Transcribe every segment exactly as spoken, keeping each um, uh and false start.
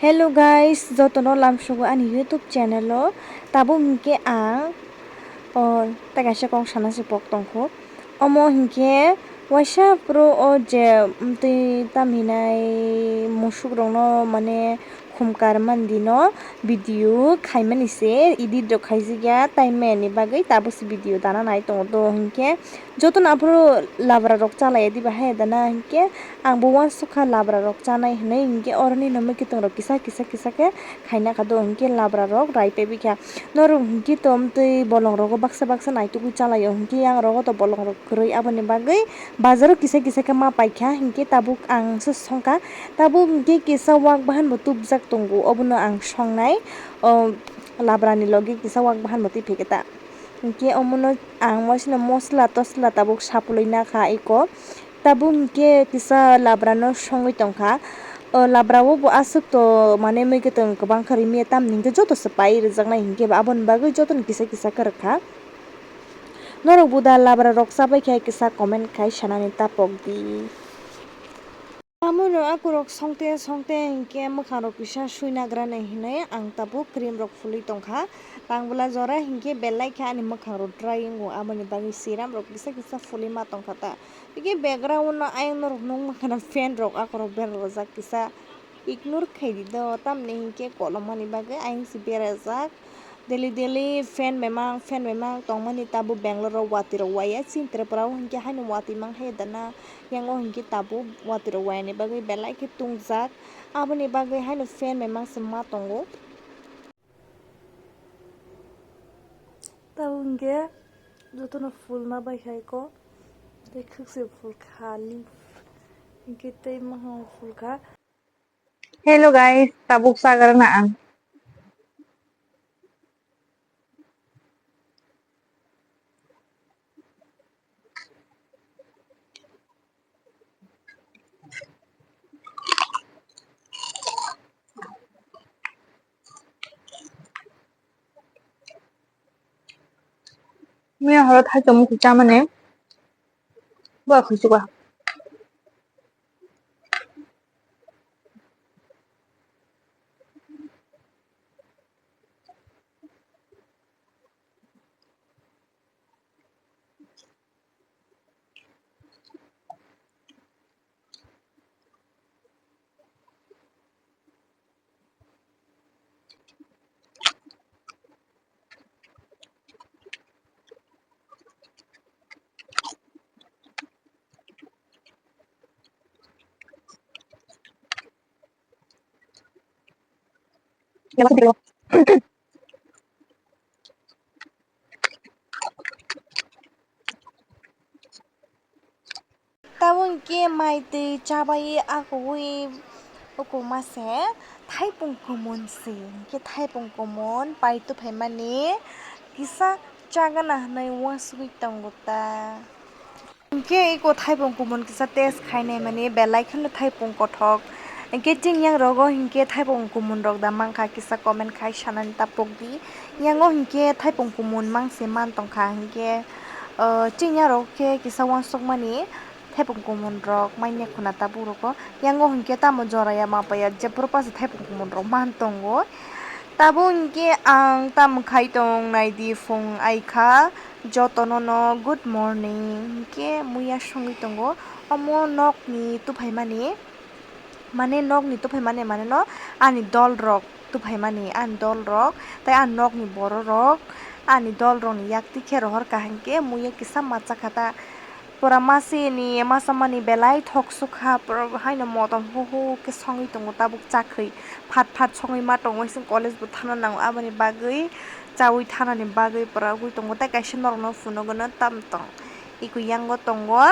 Hello guys, jotono lamsogo ani YouTube channel o. Tabuk hinkhe ang o tei kaisa kok sana se pok tongkho. Omo hinkhe waisa pro o je twi tamhinai musuk rokno mane khumkar mandi no video khaimani se edit rok khaijak ya tai mani bagwi tabuk se video dana nai tongo do hinkhe. Jotono aphuru labra rok chalai diba hai dana hinkhe ang bo uansukha labra rok chanai hinwi hinkhe oroni no mwkhwtwng rok kisa kisa kisa khe khaina kha do hinkhe labra rok rai pebikha norok hinkhe tom twi bolong rogo baksa baksa naitugwi chalaio hinkhe yang rogo to bolong rok kwrwi aboni bagwi bazaro kisa kisa khe ma paikha hinkhe tabuk ang se songkha tabuk hinkhe kisa wak bahan bo tubjak tongo obono ang songnai o labra ni logi kisa wak bahan bo twi phikhe ta. Hinkhe omono ang waisano mosla tosla tabuk sapulwi nakha eko. Tabuk hinkhe kisa labra no songwi tongkha. O labra o bo aswk to mane mui kwtwng kwbang kha rimiya tamni hinkhe joto se pai rwjaknai hinkhe ba aboni bagwi jotono kisa kisa khe rwkha. Norok bo da labra rok chabai khe kisa comment khai sanani ta pok di. Amono akurok songte songte hinkhe mwkhangrok kisa suinagrani hinwi ang tabuk cream rok phulwi tongkha. Tangbola jora hinkhe belai khe ani mwkhangrok dry wngo, aboni bagwi serum rok kisa kisa phulwi ma tongkha ta. Hinkhe background no ayang norok nukmankha na fan rok akorok berajak kisa ignore khaidi do, tamni hinkhe kolomani bagwi ayang se berajak. Daily daily fan bemang fan bemang tongmani tabuk Bangalore o watwi rok waya chini Tripura o hinkhe haino watwi mankhai dana yango hinkhe tabuk watwi rok wayani bagwi belai khe tungjak aboni bagwi haino fan bemang se ma tongo. Tabuk hinkhe jotono phul ma bai khaiko tei khwkse phul kha leaf hinkhe tei mahang phul kha. Hello guys, tabuk chagra na ang. Mia horo thai tongmung kisa mani. Bo khusuga. Tabuk hinkhe mai twi chabai akwui ukwuma se thaipung kumun se hinkhe thaipung kumun pai tuphaimani kisa chagana hinwi uansugwi tongo ta. Hinkhe eko thaipung kumun kisa test khainai mani belai kheno thaipung kothok. Hinkhe chini yang rogo hinkhe thaipung kumun rok da mankha kisa comment khai sanani ta pokdi. Yango hinkhe thaipung kumun mangse man tongkha hinkhe, ah, chini yang rok khe kisa uansukmani thaipung kumun rok manya khuna tabuk rogo. Yango hinkhe tamo jora ya ma paya jephuru paisa thaipung kumun rok man tongo. Tabuk hinkhe ang tamo khai tong naidi phung aikha. Jotono no good morning hinkhe muya songwi tongo. Omo nokni tuphaimani, mane nokni tuphaimani mane no ani dol rok tuphaimani, ani dol rok tei ani nokni borok rok ani dol rokni yakti khe rohor kaham khe muya kisa macha kha ta. Pura masi ni masa mani belai thok sukha, pura haino motom hu hu khe songwi tongo tabuk chakhwi. Phat phat songwi ma tongo, sing college bo thana nango, aboni bagwi chawi thanani bagwi pura ugwi tongo. Tei kaisa norokno phunugano tam tong. Iko yango tongo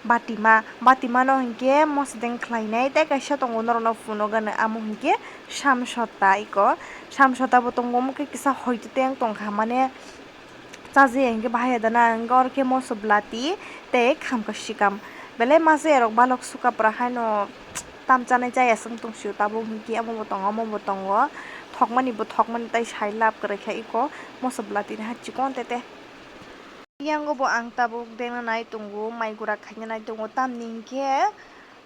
batima, batima no hinkhe mosodeng khlainai, tei kaisa tongo norokno phunugano, amo hinkhe samsota iko. Samsota bo tongo, omo khe kisa hoito teng tongkha, mane, chajiya hinkhe bahai ya dana, hinkhe oro khe moso bwlati tei khamka sikam. Belai masa ya rok balok suka pura haino tam chanai chaya se wng tong sio tabuk hinkhe omo bo tongo, omo bo tongo. Thokmani bo thokmani tei sai lab kwrwi kha iko moso bwlati ni ha chikon tete. Yango bo ang tabuk dengna nai tongo, mai gura khaina nai tongo, tamni hinkhe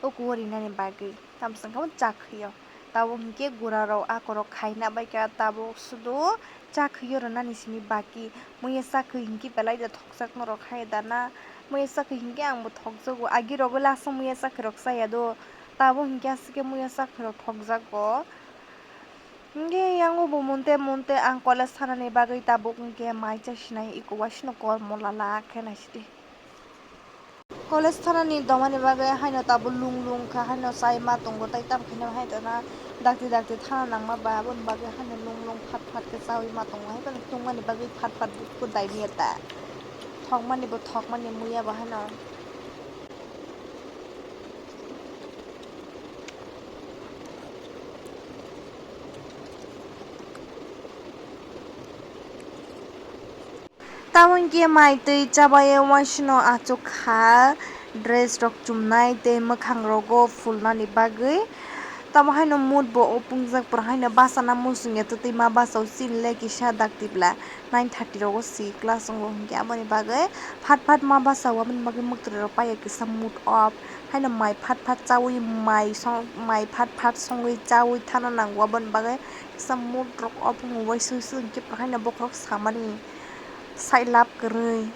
o kugo rinani bagwi. Tamo chwng khe chak khwio. Tabuk hinkhe gura rok akorok khaina baikha, tabuk sudu chakhwio rwnani simi baki. Muiya chakhwi hinkhe belai da thokjakno rok hai dana. Muiya chakhwi hinkhe angbo thokjago. Agi rogo last o muiya chakhwi rok chaya do. Tabuk hinkhe aswk khe muiya chakhwi rok thokjago. Hinkhe yango bo monte monte ang college thanani bagwi tabuk hinkhe mai cha sinai eko waisino kormo lala khe naisidi. College thanani dongmani bagwi haino tabuk lung lung kha, haino chai ma tongo, tei tamo khe hai tana dakti dakti thana nangma ba, aboni bagwi haino lung lung phat phat khe chaui ma tongo, hai phano tongmani bagwi phat phat bo daini eta. Thokmani bo thokmani muya bo haino. Tamo hinkhe mai twi chabaui waisino achuk kha, dress rok chumnai tei mwkhang rogo phulnani bagwi. Tamo haino mood bo o pungjak, pura haino bachana muchungya twtwi ma bachao, chini le kisa dak tibla nine thirty rogo si class wngo hinkhe, aboni bagwi phat phat ma bachao, aboni bagwi mwktwrwi rok paiya kisa mood off. Haino mai phat phat chaui mai song, mai phat phat songwi chaui thana nango, aboni bagwi kisa mood rok off wngwi uaisuk suk hinkhe pura haino bokhorok samani. Sai lab kwrwi.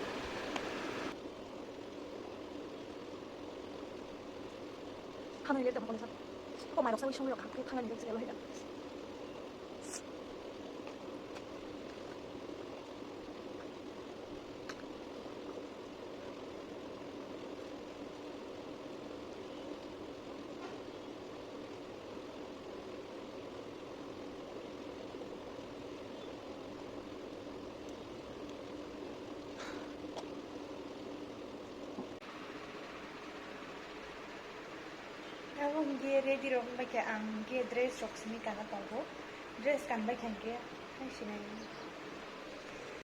Abo hinkhe ready rok wngbaikha, ang hinkhe dress rok simi kana tongo, dress kanbaikha hinkhe hai sinai.